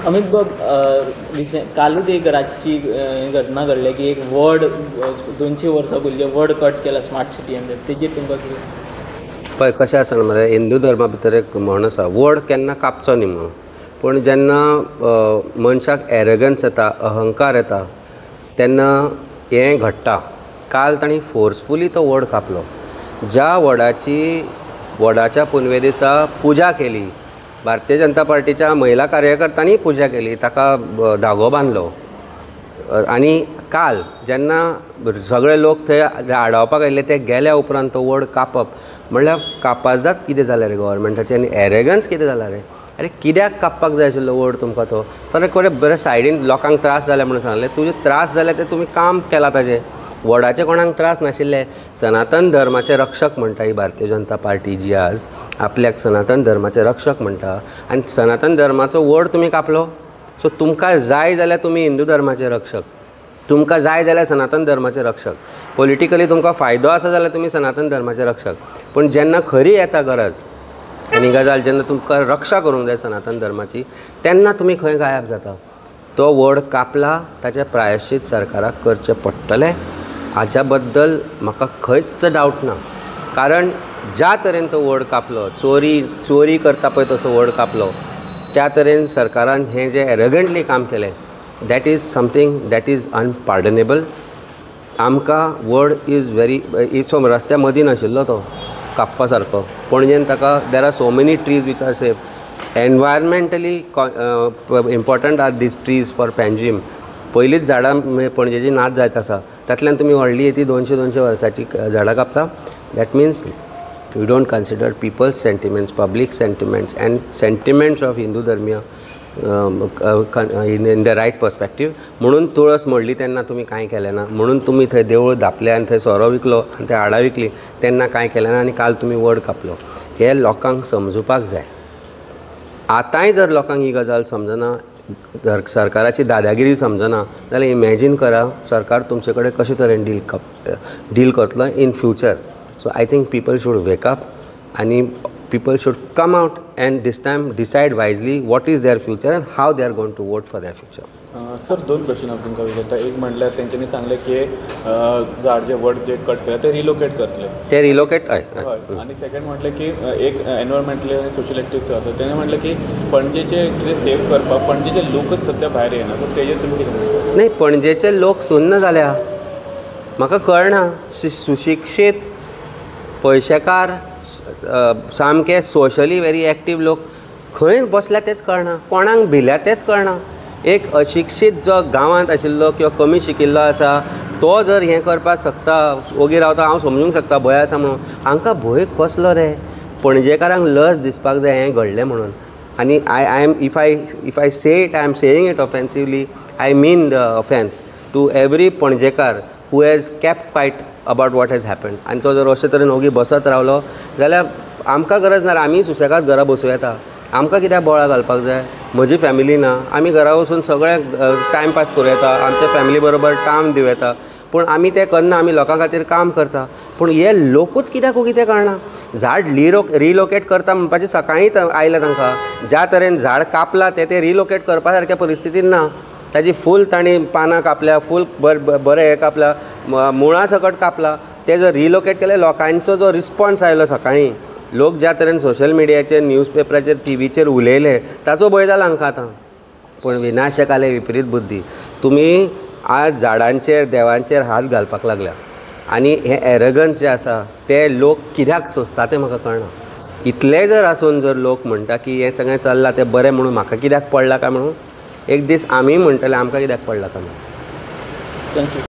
अमित बाब, कालूच एक रातची घटना घडल्या की एक वड 200 वर्सां पयलीं वड कट केला स्मार्ट सिटी, तेजेर तुमकां कितें? पळय कशें आसा मरे, हिंदू धर्मा भितर एक म्हण आसा, वड केन्ना कापचो न्ही म्हणून. पूण जेन्ना मनशाक एरगन्स येता, अहंकार येता, तेन्ना हें घडटा. काल तांणी फोर्सफुली तो वड कापलो. ज्या वडाची वडाच्या पुनवे दिसा पुजा केली, भारतीय जनता पार्टीच्या महिला कार्यकर्त्यांनी पुजा केली, ताका धागो बांदलो. आनी काल जेन्ना सगळे लोक थंय आडावपाक आयिल्ले ते गेल्या उपरांत तो वड कापप म्हणल्यार कापाजदाद कितें जालें रे गव्हर्मेंटाचें आनी एरेगन्स कितें जालां रे. अरे कित्याक कापपाक जाय आशिल्लो वड तुमकां तो? तर बरें बरें सायडीन लोकांक त्रास जाले म्हणून सांगलें, तुजे त्रास जाले ते तुमी काम केलां ताजें. वडाचे कोणाक त्रास नाशिल्ले. सनातन धर्माचे रक्षक म्हणटा ही भारतीय जनता पार्टी, जी आज आपल्याक सनातन धर्माचे रक्षक म्हणटा, आनी सनातन धर्माचो वड तुमी कापलो. सो तुमकां जाय जाल्यार तुमी हिंदू धर्माचे रक्षक, तुमकां जाय जाल्यार सनातन धर्माचे रक्षक, पॉलिटिकली तुमकां फायदो आसा जाल्यार तुमी सनातन धर्माचे रक्षक. पूण जेन्ना खरी येता गरज आनी गजाल, जेन्ना तुमकां रक्षा करूंक जाय सनातन धर्माची, तेन्ना तुमी खंय गायब जाता. तो वड कापला ताचें प्रायश्चीत सरकाराक करचें पडटलें, हाच्या बद्दल म्हाका खंयच डावट ना. कारण ज्या तरेन तो वड कापलो, चोरी चोरी करता पळय तसो वड कापलो, त्या तरेन सरकारान हें जें एरगंटली काम केलें, that is something that is unpardonable. आमकां वड is very it's रस्त्या मदीं नाशिल्लो तो कापपा सारको. पणजेन ताका there are so many trees which are safe, environmentally important are these trees for Panjim. पयलींच झाडां पणजेची नाच जायत आसा, तातल्यान तुमी व्हडली ती 200-200 वर्सांची झाडां कापता. That means you don't consider people's sentiments, public sentiments and sentiments of Hindu धर्मीय in the right perspective. म्हणून तुळस मोडली तेन्ना तुमी कांय केलें ना, म्हणून तुमी थंय देवूळ धांपलें आनी थंय सोरो विकलो आनी थंय हाडां विकली तेन्ना कांय केलें ना, आनी काल तुमी वड कापलो. हें लोकांक समजुपाक जाय. आतांय जर लोकांक ही गजाल समजना, सरकाराची दादागिरी समजना जाल्यार इमॅजीन करा सरकार तुमचे कडेन कशे तरेन डील करतलो in future. So I think people should wake up आनी people should come out and this time decide wisely what is their future and how they are going to vote for their future. Sir, दोन question हांव तुमकां विचारता. एक म्हणल्यार तेंच्यांनी सांगलें की झाड जे वड जे कट केले ते रिलोकेट करतले, ते रिलोकेट. हय. आनी सेकंड म्हटलें की एक एनवायरमेंटली आनी सोशल एक्टिविस्ट आसा, तेणें म्हटलें की पणजेचे कितें सेव करपाक पणजेचे लोकच सद्या भायर येना, सो तेजेर तुमी कितें म्हणटा? न्ही, पणजेचे लोक सुन्न जाल्या, म्हाका कळना. सुशिक्षीत, पयशेकार, सामके सोशली वेरी एक्टीव लोक खंय बसल्या तेच कळना, कोणाक भिल्या तेच कळना. एक अशिक्षीत जो गांवांत आशिल्लो किंवा कमी शिकिल्लो आसा तो जर हें करपाक शकता, ओगी रावता, हांव समजूंक शकता भंय आसा म्हणून. हांकां भंय कसलो रे? पणजेकारांक लज दिसपाक जाय हें घडलें म्हणून. आनी I am if I say it, I am saying it offensively, I mean the offence to every Panjekar who has kept quiet about what has happened. आनी तो जर अशे तरेन ओगी बसत रावलो जाल्यार आमकां गरज ना, आमी सुसेगाद घरा बसूं येता. आमकां कित्याक बोळा घालपाक जाय? म्हजी फॅमिली ना, आमी घरा वचून सगळें टायमपास करूं येता, आमच्या फॅमिली बरोबर टायम दिवं येता. पूण आमी तें करना, आमी लोकां खातीर काम करता. पूण हे लोकूच कित्याक ओगी तें कळना. झाड रिलोकेट करता म्हणपाचें सकाळींच आयलें तांकां. ज्या तरेन झाड कापलां तें रिलोकेट करपा सारक्या परिस्थितीन ना. ताजी फूल तांणी पानां कापल्या, फूल बरें हें कापलां, मुळां सकट कापलां. तें जर रिलोकेट केलें, लोकांचो जो रिस्पोन्स आयलो सकाळीं, लोक ज्या तरेन सोशल मिडियाचेर, न्यूज पेपराचेर, टिवीचेर उलयले, ताचो भंय जाला हांकां आतां. पूण विनाशकाले विपरीत बुद्धी. तुमी आज झाडांचेर, देवांचेर हात घालपाक लागल्या आनी हें एरगन्स जें आसा ते लोक कित्याक सोंसता तें म्हाका कळना. इतलें जर आसून जर लोक म्हणटा की हें सगळें चल्लां तें बरें म्हणून म्हाका कित्याक पडलां काय म्हणून, एक दीस आमी म्हणटले आमकां कित्याक पडलां काय म्हणून. Thank you.